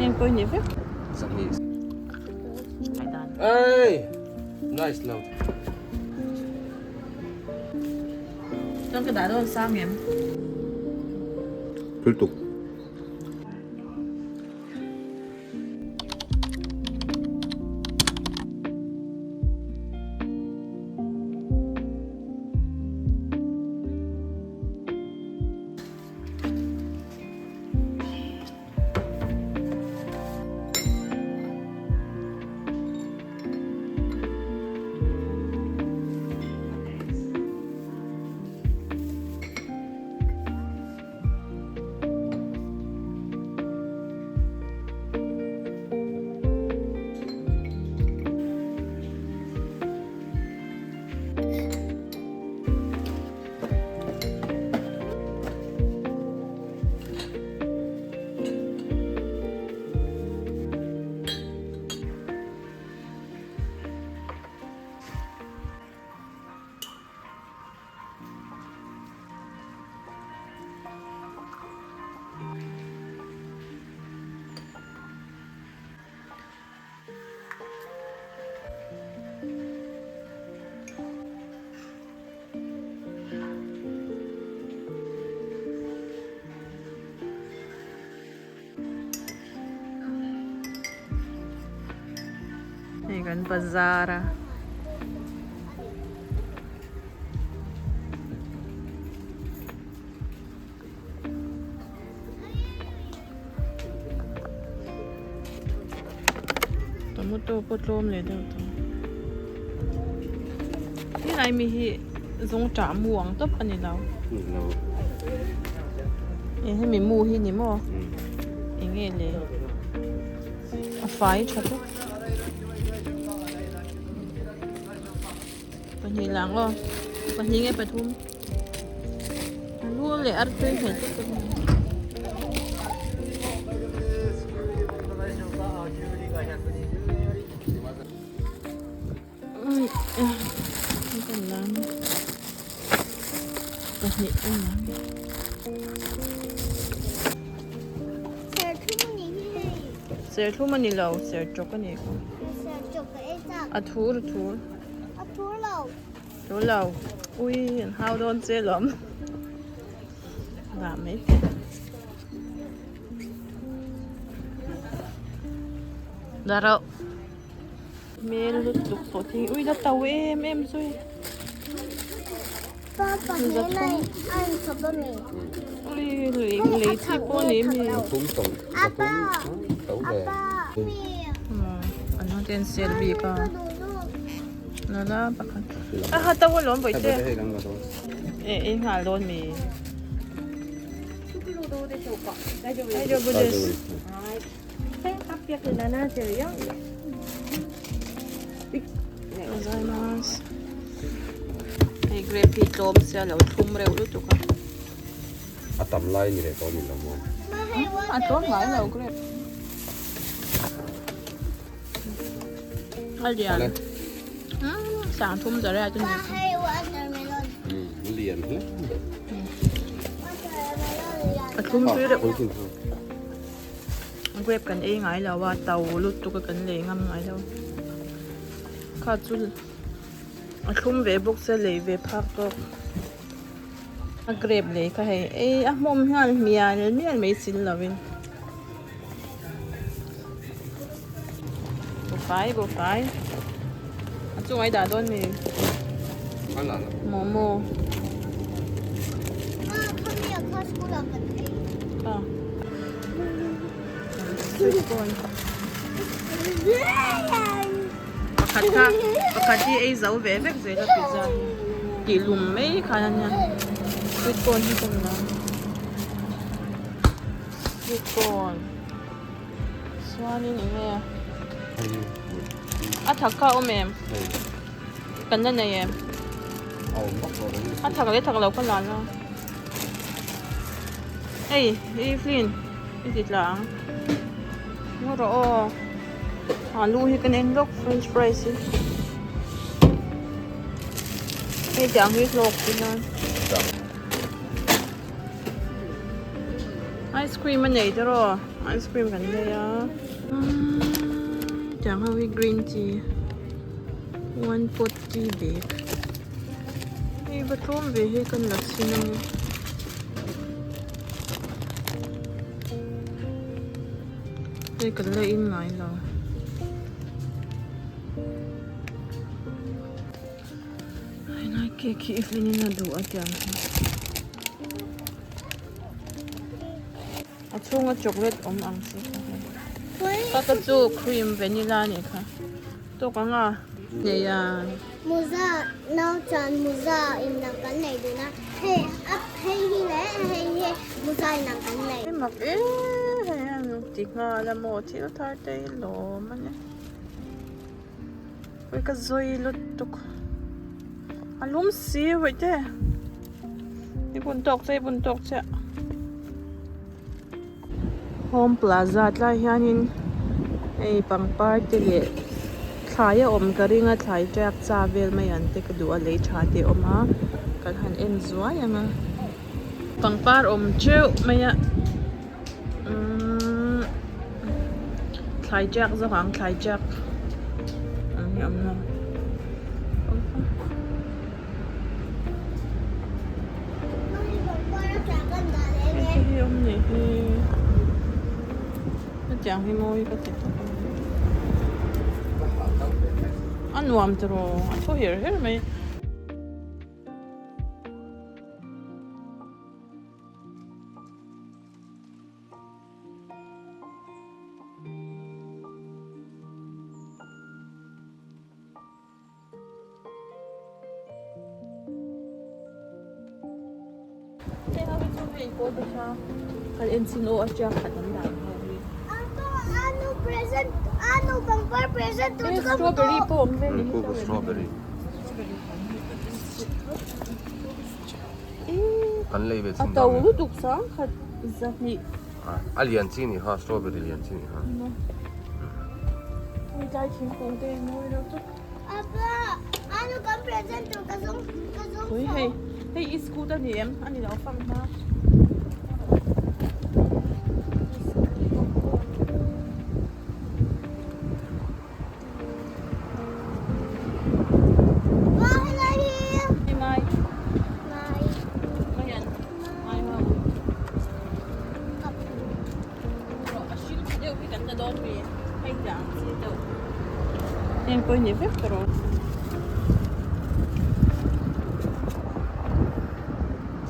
Heng pawh hi ni vek. Hey! Nice lo. Chuan ka dah dawn sang em? Thil tuk. Hei kan bazar a. Tomato pawh tlawm leh deuh tawh helai mi hi zawngṭah mu ang tawp a ni lo eng hemi mu hi ni maw eng nge le a fai tha tawp pahnih lang aw pahnih nge pathum. Lu leh artui hmel tawp tawp a ni. Pahnih a ni. Serthlum a ni lo, serṭawk a ni. A thur a thur. A thur lo. Chu lo ui an hau dawn che lawm dah mai teh dah rauh hmel lutuk tawh thing ui la to em em zui ui lui lei chi pawh ni mi an ho ten sel bik a. Nala pakhat a ha to alawm vawi te e ei nghal dawn mi hei grape hi tlawm sia lo thlum reuh lutuk a a tam lai ni leh tawh ni lo maw a tlawm ngai lo grape A lian. Sang thum zar a chu ni. Lian hle. A thlum tui reuh. Grape kan ei ngai lo a, to lutuk a kan lei ngam ngai lo. Kha chu a thlum ve bawk se lei ve phak tawk. A grape lei kha hei ei a hmawm hian mial mial mai sin lovin. Buhfai buhfai a chungah i dah dawn mi momo pakhat kha pakhat hi ei zo ve vek zel a pizza hi tih lum mai khan a nia sweet corn hi ka ni lo. Sweet corn chuanin eng nge a thak kha a awm em kan la nei em a thak leh thak lo ka la la hei Evelyn i ti tla ang ngaw rawh aw alu hi ka en lawk french fries hi hei tiang hi hlawk ti hian. Ice cream a nei tiraw ice cream kan lei a tiang ho hi green tea one pot tea bag hei va tlawm ve hi kan la chhin ange. Hei kan la in ngai lo. Helai cake hi Evelyn in a duh a tiang hi. A chhunga chocolate awm ang chi kha hei. Ka ka chu cream vanilla a nih kha. Tawk ang a nei a. Muza nau chuan muza in ang kan nei dun a. Hei a hei hi leh hei hi muza in ang kan nei. Hei mak e hei an ti nghal a maw thil thar te hi lawm a nia. Ui ka zawi lutuk a lum si vawi te i bun tawk che i bun tawk chiah home plaza tlai hianin hei pangpar te leh thlai a awm ka ring a thlai tiak cha vel mai ang te ka duh a lei tha te a awm a kan han en zuai ang a pangpar awm teuh mai a. Umm thlai tiak zawk ang thlai tiak ang hi a awm lo hei te hi awm nih hi hetiang hi mawi ka ti tawp a a nuam tiraw a thaw her her mai. Kan en chin aw a tiang khat an dah ho hi. Strawberry pawh awm ve ni hi strawberry. Kan lei ve A to lutuk sang khat zahnih. A lian chi ni kha strawberry lian chi ni kha. Hei tlai thingkung te mawi lo chu. Apa anu kan present tur ka zawng ka zawng. Ui hei hei i scooter ni em ani lo fang hma. Heng pawh hi ni vek tawh rawh.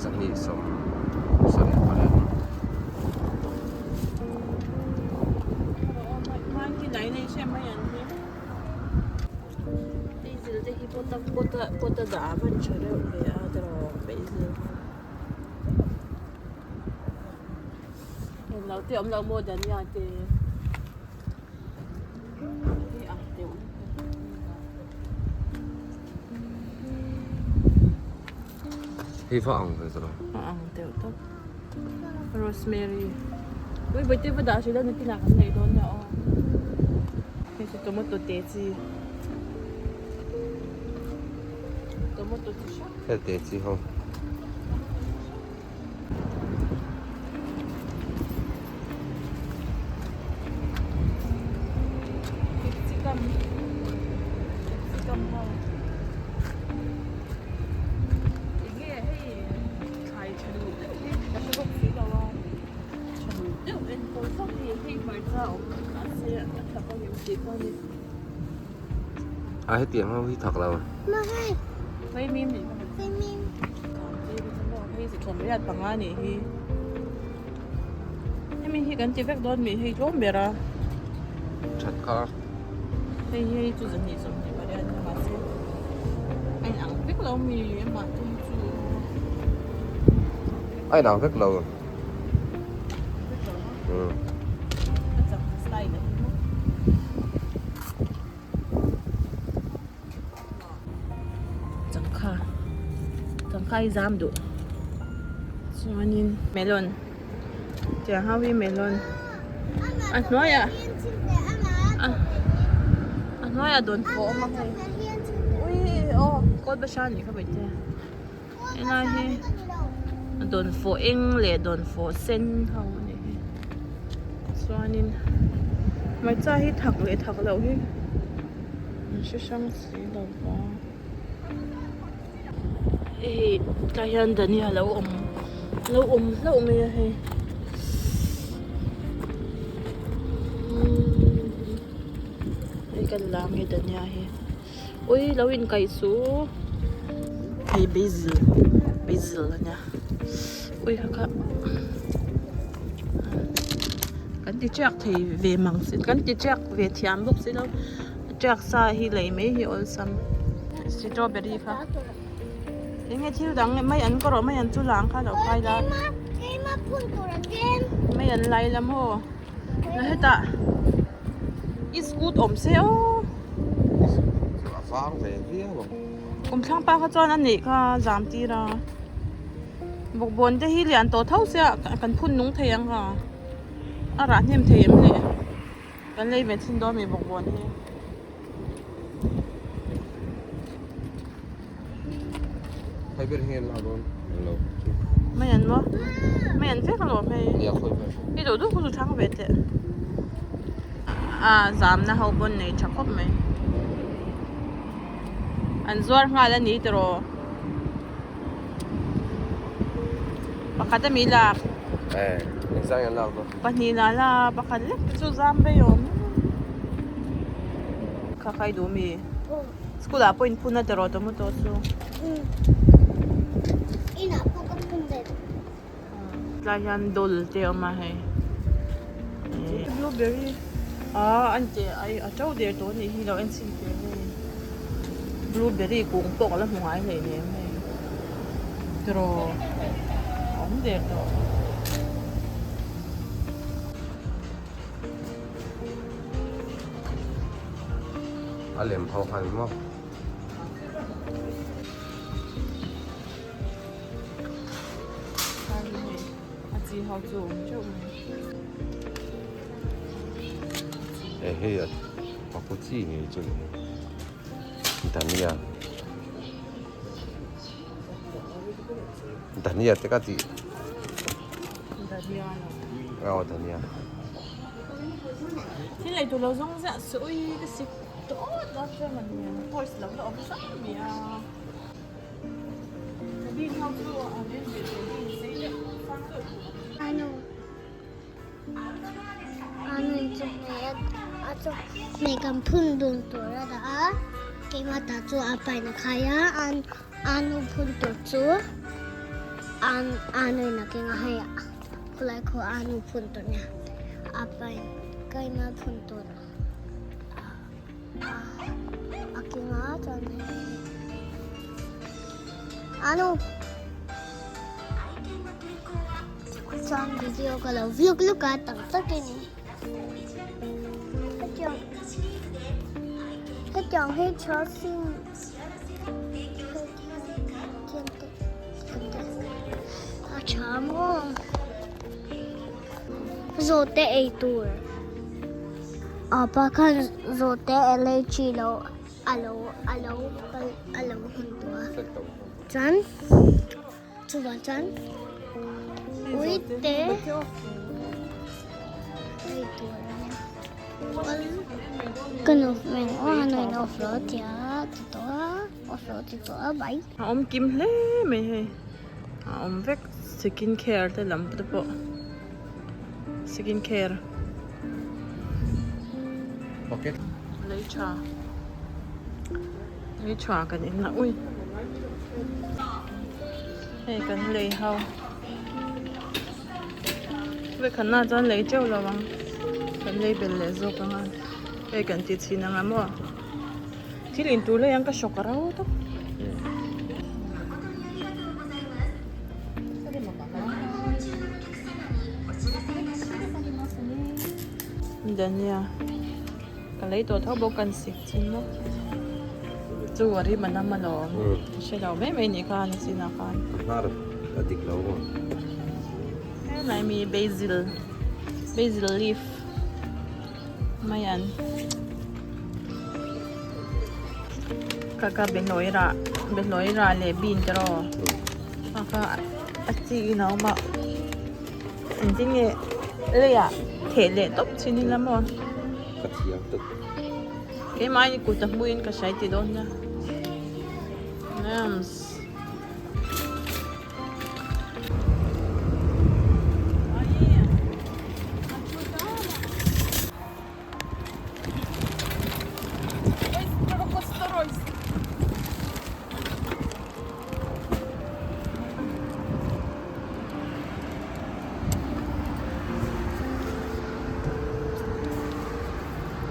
Sahnih sawm sarih pariat. Basil te hi pawt a pawt a pawt a dah a van tha reuh ve a tiraw basil englo te awm lo maw dania te hei ang deuh Hei va ang ve tiraw a ang deuh tawp rosemary ui bawihte va dah hrih la nakinah kan nei dawn nia aw hei chu tomato te chi tomato chi hrang hei te chi ho. Capsicum capsicum ho enge hei thlai tha duh deuh hi ka hre bawk si lo a tha duh deuh enkawl vak hi hei hmarcha a awm mahse a tha bawk em tih pawh a ni. A hetiang ho hi thak lo. Vaimim nih ka Vaimim. Hei chi thawm riat panga nih hi. Hemi hi kan ti vek dawn mi hei tlawm ber a. That kha. Hei hi chu zahnih sawmhnih pariat a mahse a inang vek lo mi amah te hi chu. A inang vek lo. A chak style a hi maw. Changkha changkha hi zam duh chuanin melon tiang ho hi melon a hnuaiah a hnuaiah dawn pawh a awm a hei ui aw kawl bahra anih kha vawiin te helai hi dawnfawh eng leh dawnfawh sen ho a ni. Chuanin hmarcha hi thak leh thak loh hi an hre hrang si lo va. Hei tlai hian dhania lo awm lo awm hlauh mai a hei. Hei kan la ange dhania hi. Ui lo inkaih suh hei basil basil a nia ui kha kha kan ti tiak thei ve mang si kan ti tiak ve thiam bawk si lo tiak sa hi lei mai hi awlsam strawberry kha eng nge thil dang mai an ka rawh mai an chu lang kha lo khai la mai an lai la maw na hetah i scoot awm se aw a vang ve viau ang kum thlang pa kha chuan a neih kha zam tir a bawkbawn te hi lian tawh tho sia kan phun nung thei ang kha a rah hnem thei em le kan lei ve thin dawn mi bawkbawn hi. Khai ber hi an la dawn lo chu. Mai an maw? Mai an vek alawm hei. Nia khawi ber. I duh duh khu chu thang ve teh. A zamna ho pawn nei tha khawp mai. An zuar nghal a ni tiraw. Pakhat a mi lak. Eh, engzah an lak dawn? Pahnih la la pakhat lek te chu zam rei awm. Kha khai duh mi. School ah pawh in phun a tiraw tomato chu. Inah pawh ka phun ve. Tlai hian doll te a awm a hei. Blueberry ah an teh ai a to der tawh anih hi lo en chhin teh hei. Blueberry kung pawh ka la hmu ngai hlei nem hei. Tiraw a awm der tawh. A lem ho khan maw. A chi ho chu awm teuh mai. E hei a paku chi ngei chu ni dhania dhania te ka tih dhania aw dhania. Thil ei tur lo zawng ziah suh ui ka sik tawt a chuan an voice lo la awm zam mai a cabin ho chu an en ve ve hi sei deuh sang deuh Anu Anu in chu hmei a chu hmei kan phun dun tur a dah a keimah ta chu a pain a khai a anu phun tur chu anu in a keng a hei khulai khaw anu phun tur nia a pain keimah phun tur a keng a chuan hei anu chuan video ka lo vlog luk a tam takin hetiang hetiang hi chasing A tha maw? Zawhte ei tur. Apa khan zawhte allergy lo a lo a lo a lo hun tawh a. Chuan chuvang chuan uite ei tur a nia. Ka nu men aw a nuin off lo tia ti tawh a. A awm kim hle mai hei a awm vek skin care te lam te pawh skin care lei tha lei tha kan in a ui hei kan lei ho vekhan ah chuan lei teuh lo ang kan lei belh leh zawk ang a hei kan ti chhin ang a maw. Thil in tur lei ang ka hrawk a ro tawp. Dhania ka lei tawh tho bawk kan sik chin maw chu a rim a nam alawm hre lo mai mai nih khan a chinah khan. Hnar a dik lo maw. Helai mi basil basil leaf. Mai an ka ka behlawi rah behlawi rah leh bean te rawh a kha a chi in a awm a engtin nge leiah. Theh leh tawp chin ila maw? Ka thiam tawp. Keimah in kut a hmuin ka hrai ti dawn nia. Yums.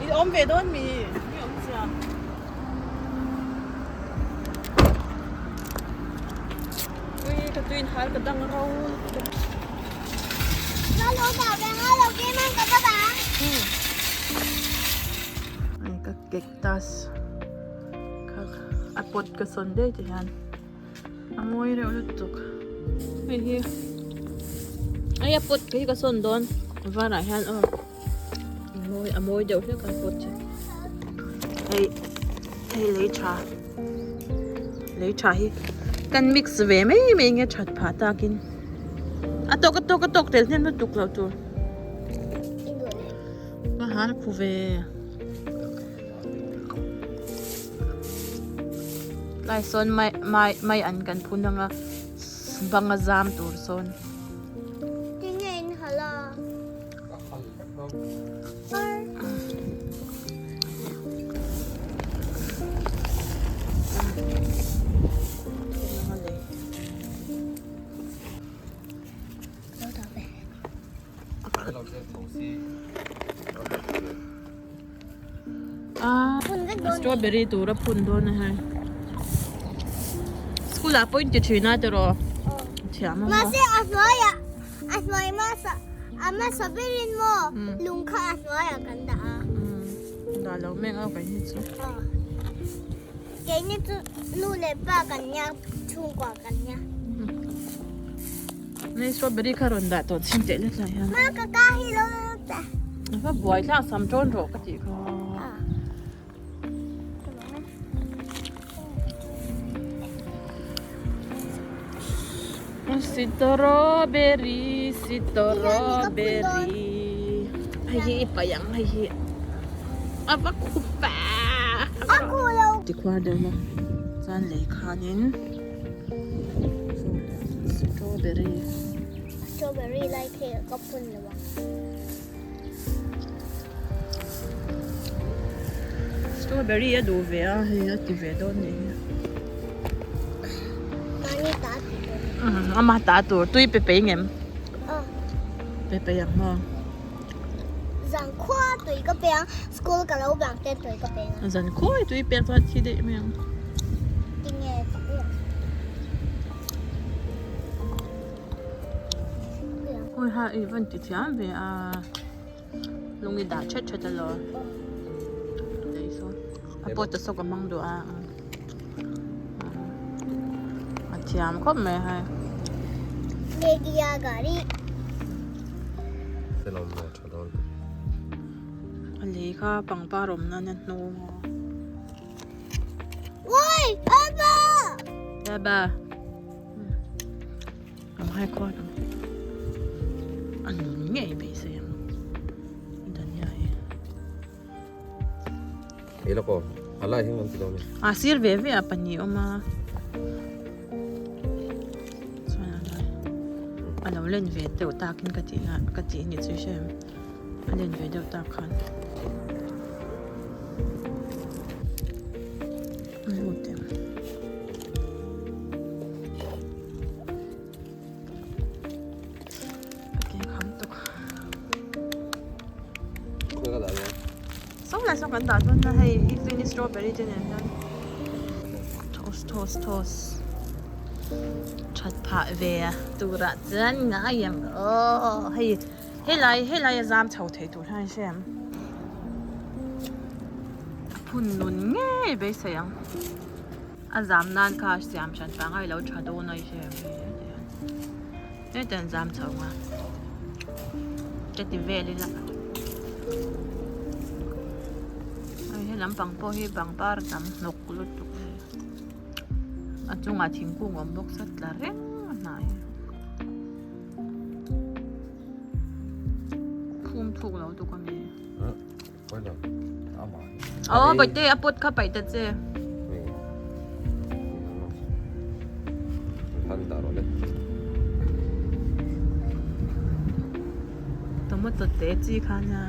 I awm ve dawn mi? Mi awm zia. Ui, ka tuin hal ka dang ro. Ai ka cactus kha a pot ka sawn daih ti hian a mawi reuh lutuk hei hi ai a pot hi ka sawn dawn varah hian aw a mawi a mawi deuh hlek a pot hi hei hei lei tha lei tha hi kan mix ve mai mai nge that phah takin a tawk a tawk a tawk tel hnem lutuk loh tur a hal khu ve. Tlai sawn mai mai mai an kan phun anga banga zam tur sawn. Tinge in hal a? Strawberry tur a phun dawn a hei school ah pawh in ti thin a tiraw thiam a maw Mahse a hnuaiah a hnuai hmasa a hmasa berin maw lung kha a hnuaiah kan dah a. Dah lo mek a keini chu. Keini chu nu leh pa kan nia chhungkua kan nia. Nei strawberry kha rawn dah tawh chhin teh lek lai hian. Ma ka ka hi lo ta. Va buai thlak sam tawn rawh ka tih kha. Strawberry, strawberry. Hei hi i paih ang hei hi. A va khup a. A khu lo. Tikhuar deuh la. Chuan lei khanin strawberry. Strawberry lai khi ka phun lo ang. Strawberry a duh ve a hei a ti ve dawn nih hi. Mahni ta ti dawn. Ama ta tur tui pe pei ngem. Pe pei ang maw. Zankhua tui ka pe ang school ka lo bang ten tui ka pe ang. Zankhua i tui pek chuan thi daih mai ang. Tinge Ui ha i van ti thiam ve a lung i dah that that alo lei sawn a pawt a sawk a hmang duh a a thiam khawp mai hei. Media gari. A lei kha pangpar awm nan a hnu. Ui Aba! Aba. Ang hai khuan ang a nun ngei beisei ang Dania hi. Ei lawk aw, a lai hi ngan ti lo ni. A sir ve ve a pahnih awm a. Chuan a lai a lo len ve deuh takin ka tih na ka tih ni chu hre em a len ve deuh tak khan. A lut em. Saw lai saw kan dah dawn a hei i tui ni strawberry te nen hian toss toss toss that phah ve a turah chuan ngai ang aw hei helai helai a zam chho thei tur hian hre ang a phun nun ngei beisei ang. A zam nan kha siam hran vang a ilo tha dawn a i hre em heti an zam chho ang a ka ti vel ila hei he lampang pawh hi pangpar tam hnawk lutuk a ni a chungah thingkung a awm bawk sa tla reng a hnai phum. thuk lo tuk ami. Aw bawihte a pot kha paih ta che. Tomato te chi kha nia.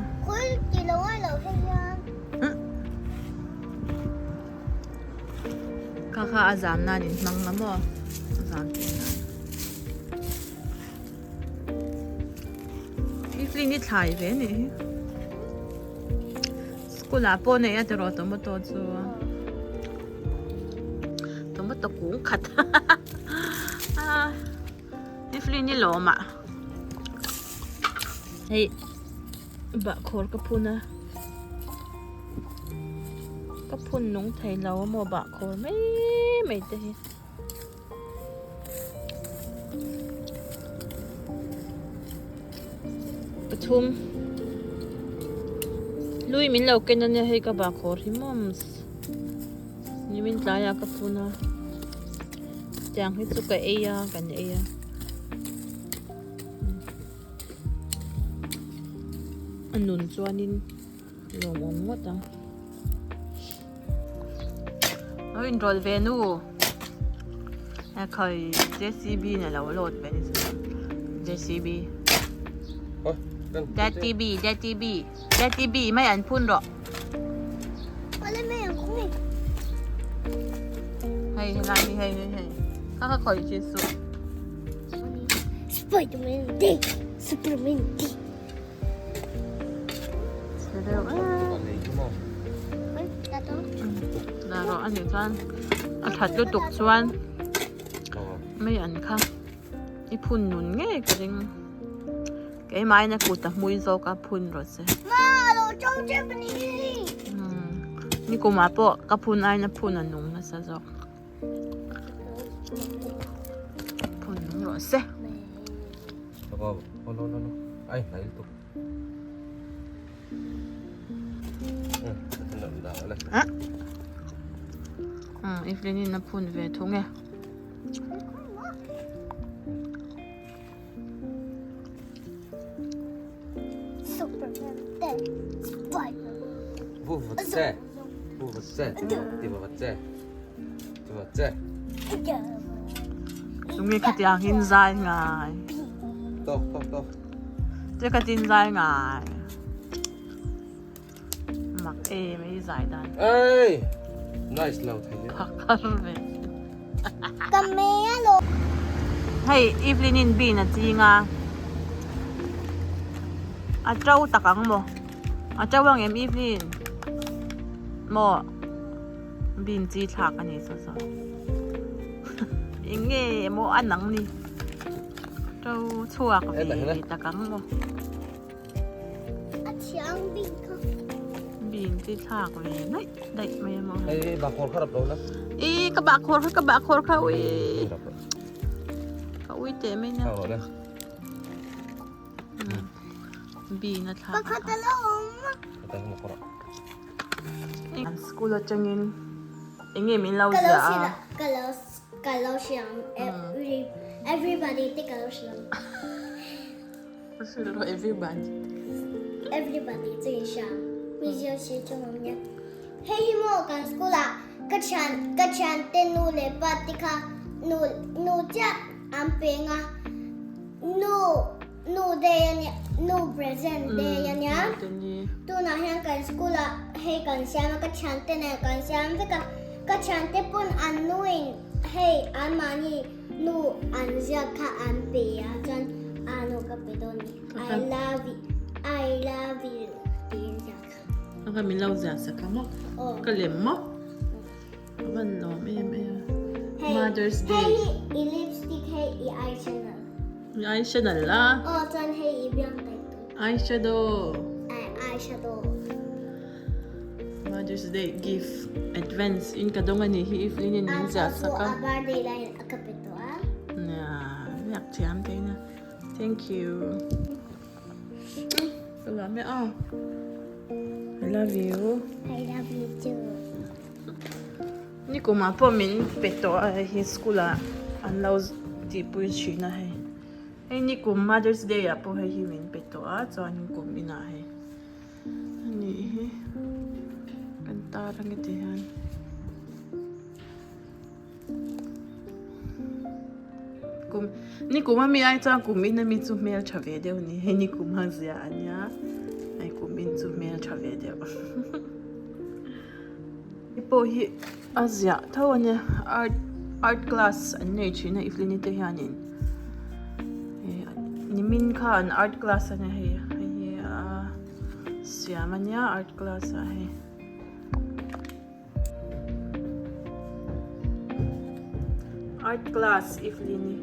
Kha kha a zam nan in hmang la maw a zam theih nan. Evelyn i thlai ve nih hi. School ah pawh neih a tiraw tomato chu. Tomato kung khat Evelyn i lawm ah. Hei bahkhawr ka phun a. Ka phun nung thei lo a maw bahkhawr mai mai te hi. Pathum lui min lo ken ania hei ka bahkhawr hi mawms nimin tlaiah ka phun a tiang hi chu ka ei a kan ei a. A nun chuanin lawmawm ngawt ang. Lo inrawlh ve nu. Ekhai JCB in alo load ve ni chu. JCB. Daddy B, Daddy B, Daddy B mai an phun rawh. Hei helai hi hei hei hei. Kha kha khawih chi suh. Spiderman day, Superman day. Dah rawh a nih chuan a that lutuk chuan mai an kha i phun nun ngei ka ring keimah in a kut a hmui zawk a phun rawh se nikum ah pawh ka phun aiin a phun a nung nasa zawk. Phun nung rawh se. Evelyn in a phun ve thung e. Chumi khatiang in zai ngai. Che khatin zai ngai. Mak em ei zai dan. Ey! Nice lo thei. Phakar ve. Ka me alo. Hei Evelyn in bean a ching a. A to tak ang maw? A to ang em Evelyn? Maw? Bean chi thlak a ni saw saw. Eng nge maw a nang ni? To chhuak ve tak ang maw? A thiang bean kha. Bean chi thlak ve daih daih mai a maw? Hei bahkhawr kha rap lo la. Ih ka bahkhawr kha ka bahkhawr kha ui. Ka ui teh mai nia. Bean a thlak. Pakhat a lo awm. School atangin eng nge min lo ziah a? Ka lo ka lo hria ang everybody te ka lo hria ang. Everybody. Everybody chu in hria ang. Mi zir si chu awm nia. Hei hi maw kan school ah ka thian ka thian te nu leh pa te kha nu nu chiah an peng a nu nu day a nia nu present day a nia tunah hian kan school ah hei kan siam a ka thian te nen kan siam vek a ka thian te pawn an nu in hei anmahni Nu an ziak kha an pe a chuan a nu ka pe dawn ni I love you I love you tiin ziak kha. A ka min lo ziah sak a maw? Ka lem maw? A van lawm em em a. Mother's Day. Hei hi i lipstick hei i eyeshadow. I eyeshadow la? Aw chuan hei i biang kai tu. Eyeshadow. Eyeshadow. Mother's Day gift advance in ka dawng a nih hi Evelyn in min ziah sak a. A birthday laiin a ka pe tawh a. Nia, biak thiam te ina. Thank you. Ka lawm e aw. I love you. I love you too. Ni kumah pawh min pe tawh a hei hi school ah an lo tihpui thin a hei. Hei nikum Mother's Day ah pawh hei hi min pe tawh a chuan kum inah hei a nih hi kan tar ange ti hian. Kum nikum ami ai chuan kum in ami chu hmel tha ve deuh a ni hei nikum a zia a nia hei kum in chu hmel tha ve deuh hei pawh hi a ziah tho a nia art art class an nei thin a Evelyn-i te hianin nimin kha an art class a nia hei hei hi a siam a nia art class ah hei. Art class Evelyn-i.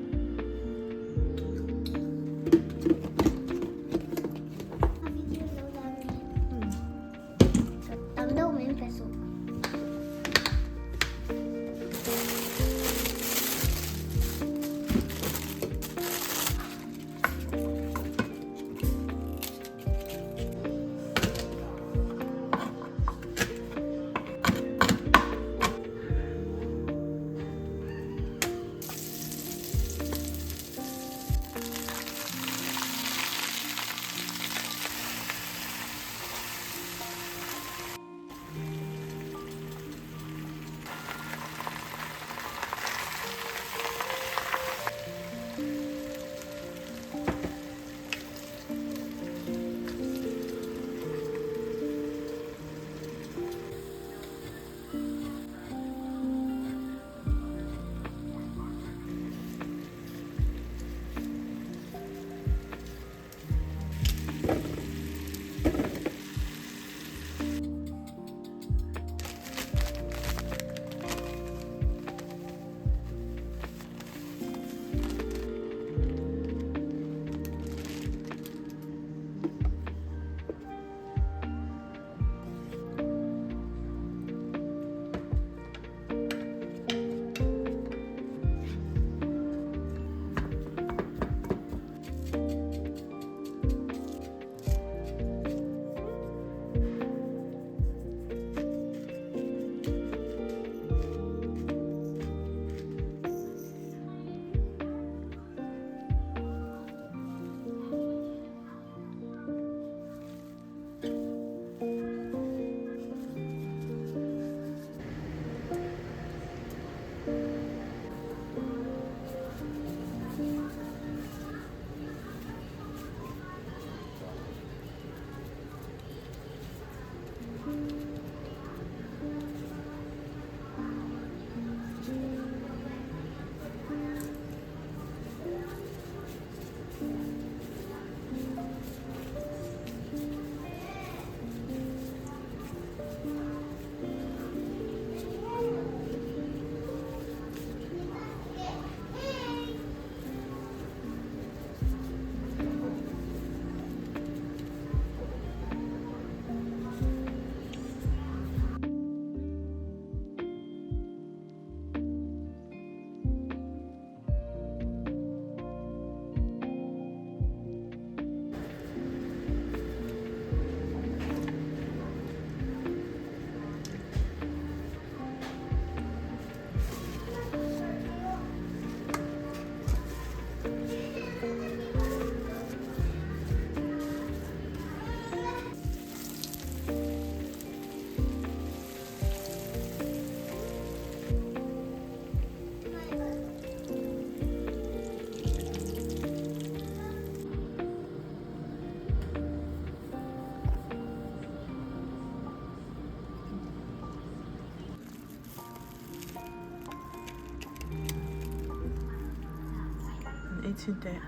Ei chhin teh.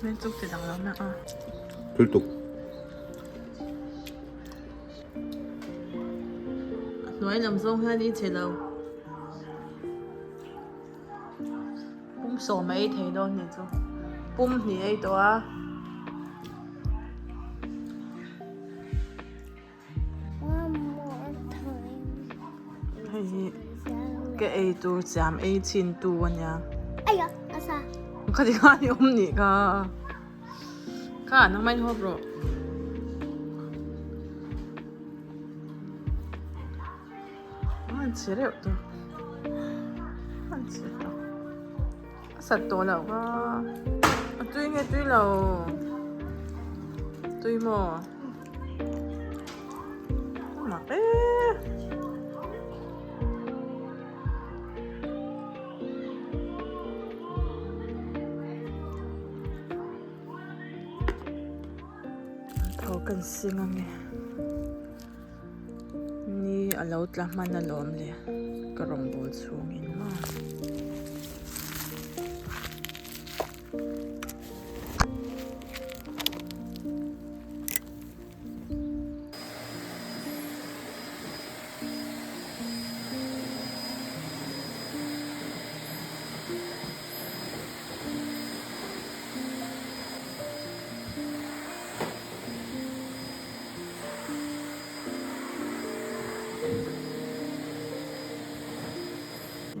Men chuk ti dang lam na a. Thil tuk. A hnuai lam zawng hian i che lo. Pum sawm a ei thei dawn ni chu. Pum hnih a ei tawh a. One more time. Hei hi ka ei tur chiam ei chin tu a nia. Aya, asa. Khati khan i awm nih kha. Kha nangmah in hawp rawh. An chhe reuh tawh. An chhe tawh. A sat tawh loh kha. A tui nge tui lo? Tui maw? A mak e. Tho kan sing ange. Ni a lo tla hman alawm le ka rawngbâwl chhungin maw.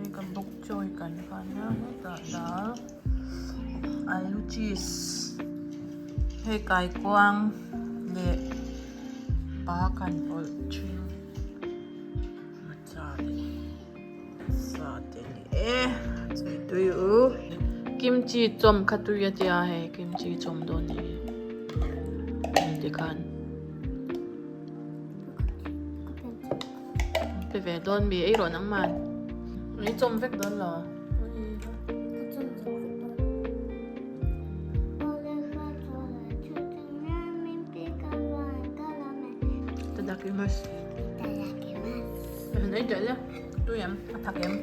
Hei ka bok choy kan khan a hetah dal alu cheese hei kaikuang leh pa kan pawlh thin hmachha leh. Sa te ni e chui tui u kimchi chawm kha tui a tia hei kimchi chawm dawn ni hei tikhan pe ve dawn mi ei rawh nangman i chawm vek dawn lo. Itadakimasu. Ei teh le. Tui em, a thak em.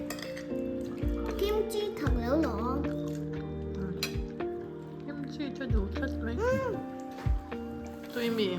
Kimchi thak lo lo. Kimchi chu duh tlat mai. Tui mi.